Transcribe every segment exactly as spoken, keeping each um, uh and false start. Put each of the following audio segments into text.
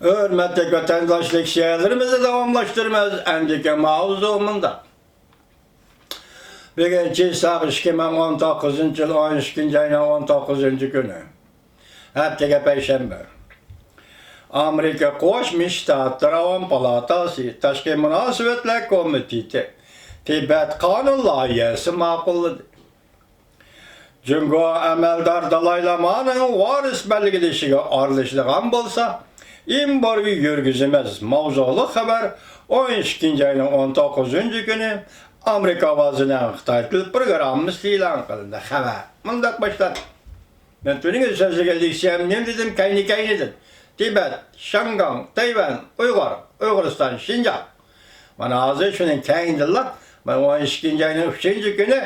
ھۆرمەتلىك ۋەتەنداشلىق شېئىرلىرىمىزنى داۋاملاشتۇرىمىز. ئەمدىكى ماۋزۇ مۇنداق. بۈگۈن چىساق ئىككى مىڭ ئون توققۇزىنچى يىل ئون ئىككىنچى ئاينىڭ ئون توققۇزىنچى كۈنى. ھەپتىگە پەيشەنبە. ئامېرىكا قوشما شتاتلىرى ئاۋام پالاتاسى تاشقى مۇناسىۋەتلەر كومىتېتى تىبەت قانۇن لايىھەسى ماقۇللىدى. جۇڭگو ئەمەلدار دالاي لامانىڭ ۋارىس بەلگىلىشىگە ئارىلىشىدىغان بولسا، ئېمبارگو يۈرگۈزىمىز ماۋزۇلۇق خەۋەر ئون ئىككىنچى ئاينىڭ ئون توققۇزىنچى كۈنى ئامېرىكا ئاۋازىنىڭ خىتاي تىل پروگراممىسىدا ئېلان قىلىندى. خەۋەر مۇنداق باشلاندى. مەن تۈنۈگۈن سۆزلىگەن لېكسىيەمنى نېمە دېدىم؟ كەينى-كەينىدىن. تىبەت، شياڭگاڭ، تەيۋەن، ئۇيغۇر، ئۇيغۇرىستان، شىنجاڭ. مانا ھازىر شۇنىڭ كەينىدىنلا، مانا ئون ئىككىنچى ئاينىڭ ئۈچىنچى كۈنى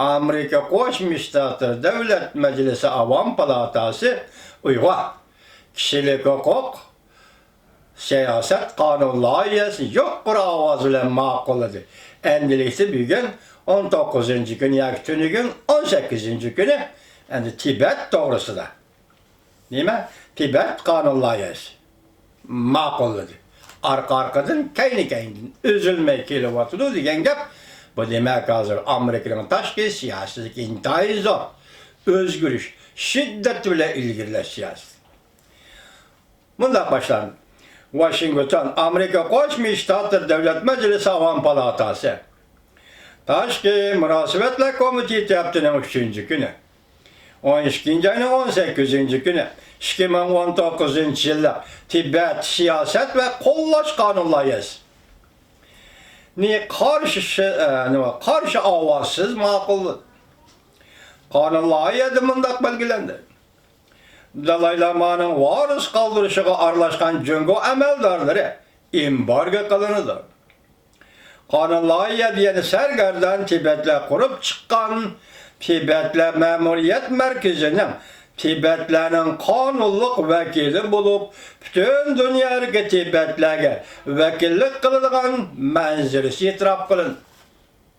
ئامېرىكا قوشما شتاتلىرى دۆلەت مەجلىسى ئاۋام پالاتاسى ئۇيغۇر كىشىلىك ھوقۇق، سىياسەت قانۇن لايىھەسىنى يۇقىرى ئاۋاز بىلەن ماقۇللىدى. ئەمدىلىكتە بۈگۈن ئون توققۇزىنچى كۈنى ياكى تۈنۈگۈن ئون سەككىزىنچى كۈنى ئەمدى تىبەت توغرىسىدا. نېمە؟ تىبەت قانۇن لايىھەسى ماقۇللىدى. ئارقا-ئارقىدىن، كەينى-كەينىدىن ئۈزۈلمەي كېلىۋاتىدۇ دېگەن گەپ. بۇ دېمەك، ھازىر ئامېرىكىنىڭ تاشقى سىياسىتىدىكى ئىنتايىن زور ئۆزگىرىش، شىددەت بىلەن ئىلگىرىلەش سىياسىتى. مۇنداق باشلاندى. ۋاشىنگتون، ئامېرىكا قوشما شتاتلىرى دۆلەت مەجلىسى ئاۋام پالاتاسى. تاشقى مۇناسىۋەتلەر كومىتېتى ھەپتىنىڭ ئۈچىنچى كۈنى، ئون ئىككىنچى ئاينىڭ ئون سەككىزىنچى كۈنى، ئىككى مىڭ ئون توققۇزىنچى يىللىق تىبەت سىياسەت ۋە قوللاش قانۇن لايىھەسىنى قارشى، ئە، نېمە، قارشى ئاۋازسىز ماقۇللىدى. قانۇن لايىھەدە مۇنداق بەلگىلەندى. دالاي لامانىڭ ۋارىس قالدۇرۇشىغا ئارىلاشقان جۇڭگو ئەمەلدارلىرى ئېمبارگو قىلىنىدۇ. قانۇن لايىھەدە يەنە سەرگەردان تىبەتلەر قۇرۇپ چىققان تىبەتلەر مەمۇرىيەت مەركىزىنىڭ تىبەتلەرنىڭ قانۇنلۇق ۋەكىلى بولۇپ، پۈتۈن دۇنيادىكى تىبەتلەرگە ۋەكىللىك قىلىدىغان مەنزىرىسى ئېتىراپ قىلىندى.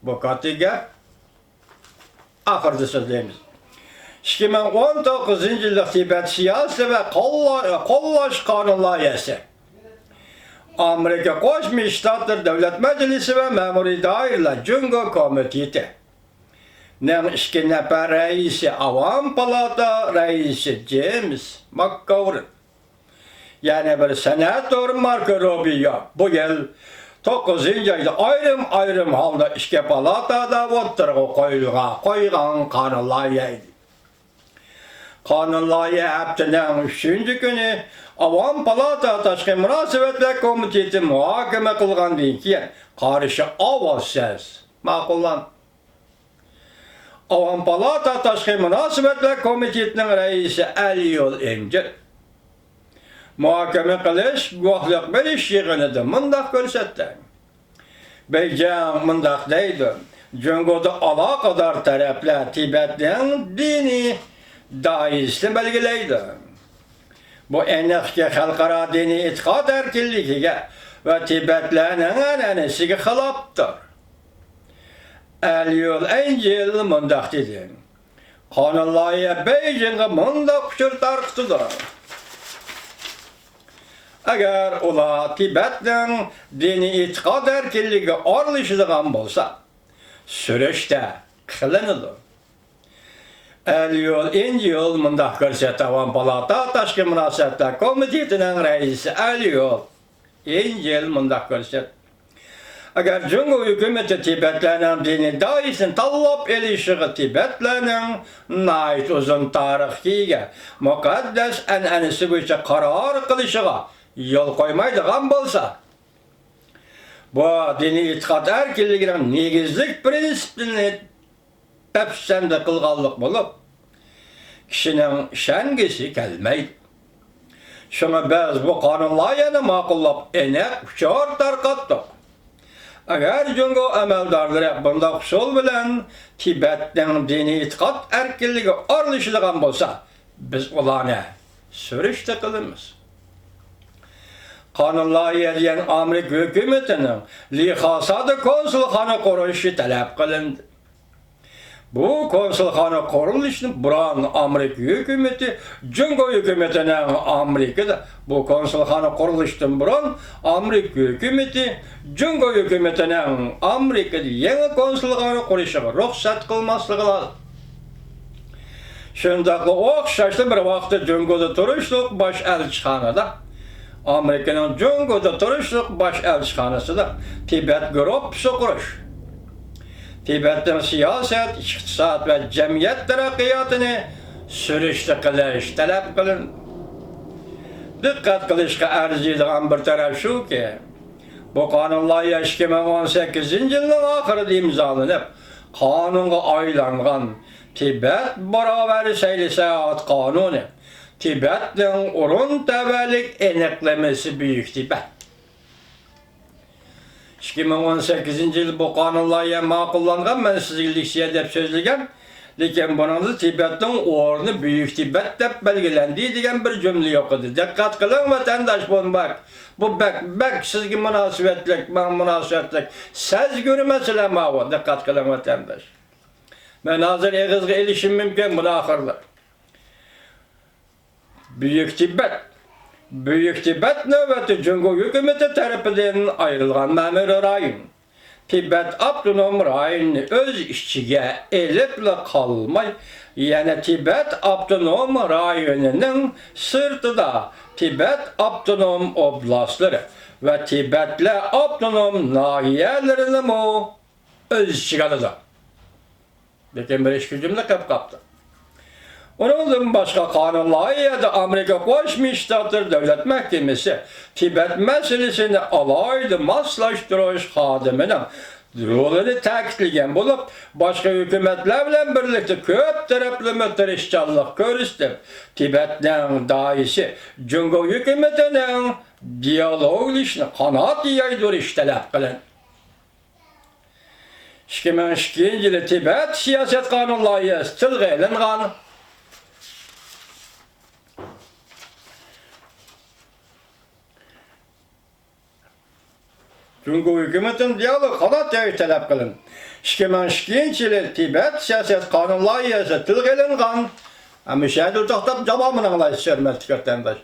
بۇ كاتتا گەپ. ئاخىرىدا سۆزلەيمىز. ئىككى مىڭ ئون توققۇزىنچى يىللىق تىبەت سىياسىتى ۋە قوللا-، قوللاش قانۇن لايىھەسى. ئامېرىكا قوشما شتاتلىرى دۆلەت مەجلىسى ۋە مەمۇرىي دائىرىلەر جۇڭگو كومىتېتى نىڭ ئىككى نەپەر رەئىسى ئاۋام پالاتا رەئىسى جېيمس ماكگوۋېرن، يەنە بىر سېناتور ماركو روبىيو بۇ يىل توققۇزىنچى ئايدا ئايرىم-ئايرىم ھالدا ئىككى پالاتا دا ئوتتۇرىغا قويۇلغان، قويغان قانۇن لايىھە ئىدى. قانۇن لايىھە ھەپتىنىڭ ئۈچىنچى كۈنى ئاۋام پالاتا تاشقى مۇناسىۋەتلەر كومىتېتى مۇھاكىمە قىلغاندىن كېيىن، قارشى ئاۋازسىز ماقۇللاندى. ئاۋام پالاتا تاشقى مۇناسىۋەتلەر كومىتېتىنىڭ رەئىسى ئەليول ئىنجىل مۇھاكىمە قىلىش، گۇۋاھلىق بېرىش يىغىنىدا مۇنداق كۆرسەتتى. بېيجىڭ مۇنداق دەيدۇ، جۇڭگودا ئالاقىدار تەرەپلەر تىبەتنىڭ دىنىي دائىرىسىنى بەلگىلەيدۇ. بۇ ئېنىقكى، خەلقئارا دىنىي ئېتىقاد ئەركىنلىكىگە ۋە تىبەتلەرنىڭ ئەنئەنىسىگە خىلاپتۇر. ئەليول ئەنجىل مۇنداق دېدى، قانۇن لايىھە بېيجىڭغا مۇنداق ئۇچۇر تارقىتىدۇ، ئەگەر ئۇلار تىبەتنىڭ دىنىي ئېتىقاد ئەركىنلىكىگە ئارىلىشىدىغان بولسا، سۈرۈشتە قىلىنىدۇ. ئەليول ئىنجىل مۇنداق كۆرسەتتى، ئاۋام پالاتا تاشقى مۇناسىۋەتلەر كومىتېتىنىڭ رەئىسى ئەليول ئىنجىل مۇنداق كۆرسەتتى، ئەگەر جۇڭگو ھۆكۈمىتى تىبەتلەرنىڭ دىنىي دائىرىسىنى تاللاپ ئېلىشىغا، تىبەتلەرنىڭ ناھايىتى ئۇزۇن تارىخقا ئىگە مۇقەددەس ئەنئەنىسى بويىچە قارار قىلىشىغا يول قويمايدىغان بولسا، بۇ دىنىي ئېتىقاد ئەركىنلىكىنىڭ نېگىزلىك پىرىنسىپىنى دەپسەندە قىلغانلىق بولۇپ، كىشىنىڭ ئىشەنگۈسى كەلمەيدۇ. شۇڭا بىز بۇ قانۇن لايىھەنى ماقۇللاپ، ئېنىق ئۇچۇر تارقاتتۇق. ئەگەر جۇڭگو ئەمەلدارلىرى بۇنداق ئۇسۇل بىلەن تىبەتنىڭ دىنىي ئېتىقاد ئەركىنلىكىگە ئارىلىشىدىغان بولسا، بىز ئۇلارنى سۈرۈشتە قىلىمىز. قانۇن لايىھەدە يەنە ئامېرىكا ھۆكۈمىتىنىڭ لىخاسادا كونسۇلخانا قۇرۇشى تەلەپ قىلىندى. بۇ كونسۇلخانا قۇرۇلۇشىدىن بۇرۇن ئامېرىكا ھۆكۈمىتى جۇڭگو ھۆكۈمىتىنىڭ ئامېرىكىدا، بۇ كونسۇلخانا قۇرۇلۇشىدىن بۇرۇن ئامېرىكا ھۆكۈمىتى جۇڭگو ھۆكۈمىتىنىڭ ئامېرىكىدا يېڭى كونسۇلخانا قۇرۇشىغا رۇخسەت قىلماسلىقى لازىم. شۇنداقلا ئوخشاشلا بىر ۋاقىتتا جۇڭگودا تۇرۇشلۇق باش ئەلچىخانىدا، ئامېرىكىنىڭ جۇڭگودا تۇرۇشلۇق باش ئەلچىخانىسىدا تىبەت گۇرۇپپىسى قۇرۇش، تىبەتنىڭ سىياسەت، ئىقتىساد ۋە جەمئىيەت تەرەققىياتىنى سۈرۈشتە قىلىش تەلەپ قىلىندى. دىققەت قىلىشقا ئەرزىيدىغان بىر تەرەپ شۇكى، بۇ قانۇن لايىھە ئىككى مىڭ ئون سەككىزىنچى يىلنىڭ ئاخىرىدا ئىمزالىنىپ، قانۇنغا ئايلانغان تىبەت باراۋەر سەيلە ساياھەت قانۇنى تىبەتنىڭ ئورۇن تەۋەلىك ئېنىقلىمىسى بۈيۈك تىبەت. ئىككى مىڭ ئون سەككىزىنچى يىل بۇ قانۇن لايىھە ماقۇللانغان، مەن سىزگە لېكسىيە دەپ سۆزلىگەن، لېكىن بۇنىڭدا تىبەتنىڭ ئورنى بۈيۈك تىبەت دەپ بەلگىلەندى دېگەن بىر جۈملە يوق ئىدى. دىققەت قىلىڭ، ۋەتەنداش، بۇ بەك، بۇ بەك، بەك سىزگە مۇناسىۋەتلىك، ماڭا مۇناسىۋەتلىك سەزگۈر مەسىلە ماۋۇ. دىققەت قىلىڭ، ۋەتەنداش. مەن ھازىر ئېغىزغا ئېلىشىم مۇمكىن بۇنى ئاخىرلار. بۈيۈك تىبەت. بۈيۈك تىبەت نۆۋەتتە جۇڭگو ھۆكۈمىتى تەرىپىدىن ئايرىلغان مەمۇرىي رايون، تىبەت ئاپتونوم رايونىنى ئۆز ئىچىگە ئېلىپلا قالماي، يەنە تىبەت ئاپتونوم رايونىنىڭ سىرتىدا تىبەت ئاپتونوم ئوبلاستلىرى ۋە تىبەتلەر ئاپتونوم ناھىيەلىرىنىمۇ ئۆز ئىچىگە ئالىدۇ. لېكىن بىر ئىككى جۈملە قېلىپ قاپتۇ. ئۇنىڭدىن باشقا، قانۇن لايىھەدە ئامېرىكا قوشما شتاتلىرى دۆلەت مەھكىمىسى تىبەت مەسىلىسىنى ئالاھىدە ماسلاشتۇرۇش خادىمىنىڭ رولىنى تەكىتلىگەن بولۇپ، باشقا ھۆكۈمەتلەر بىلەن بىرلىكتە كۆپ تەرەپلىمە تىرىشچانلىق كۆرسىتىپ، تىبەتنىڭ داھىيسى جۇڭگو ھۆكۈمىتىنىڭ دىيالوگلىشىشىنى قانات يايدۇرۇش تەلەپ قىلىندى. ئىككى مىڭ ئىككىنچى يىلى تىبەت سىياسەت قانۇن لايىھەسى تىلغا ئېلىنغان. جۇڭگو ھۆكۈمىتىنىڭ دىيالوگ قانات يايىش تەلەپ قىلىندى. ئىككى مىڭ ئىككىنچى يىلى تىبەت سىياسەت قانۇن لايىھەسى تىلغا ئېلىنغان. ھەممە شەھەردە توختاپ جاۋابىنى ئاڭلايسىز، ھۆرمەتلىك ۋەتەنداش.